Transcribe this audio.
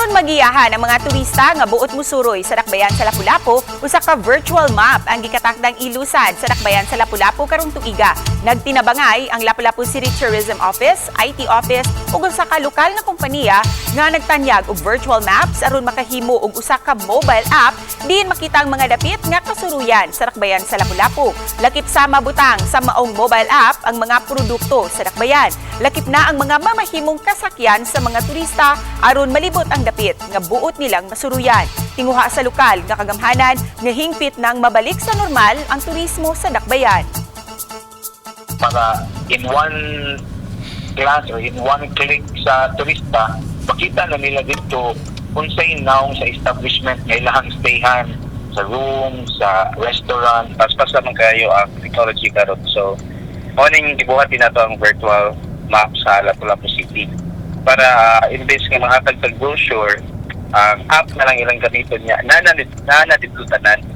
Aron magiyahan ang mga turista nga buot musuroy sa dakbayan sa Lapu-Lapu, usa ka virtual map ang gikatakdang ilusad sa dakbayan sa Lapu-Lapu karong tuiga. Nagtinabangay ang Lapu-Lapu City Tourism Office, IT Office ug usa ka lokal nga kompanya nga nagtanyag og virtual maps aron makahimo og usa ka mobile app diin makita ang mga dapit nga kasuruyan sa dakbayan sa Lapu-Lapu. Lakip sa mabutang sa maong mobile app ang mga produkto sa dakbayan. Lakip na ang mga mamahimong kasakyan sa mga turista aron malibot ang dapit nga buot nilang masuruyan. Tinguha sa lokal nga kagamhanan nga hingpit nang mabalik sa normal ang turismo sa dakbayan. Para in one glance or in one click sa turista, makita na nila dito unsay nawong sa establishment nga ilahang stayhan, sa room, sa restaurant. Paspas naman kayo ang technology karon. So, mao ning gibuhat din nato ang virtual map sa Lapu-Lapu City para imbes nga mahatag tag brochure, ang app na lang ilang gamiton niya na na dito tanan.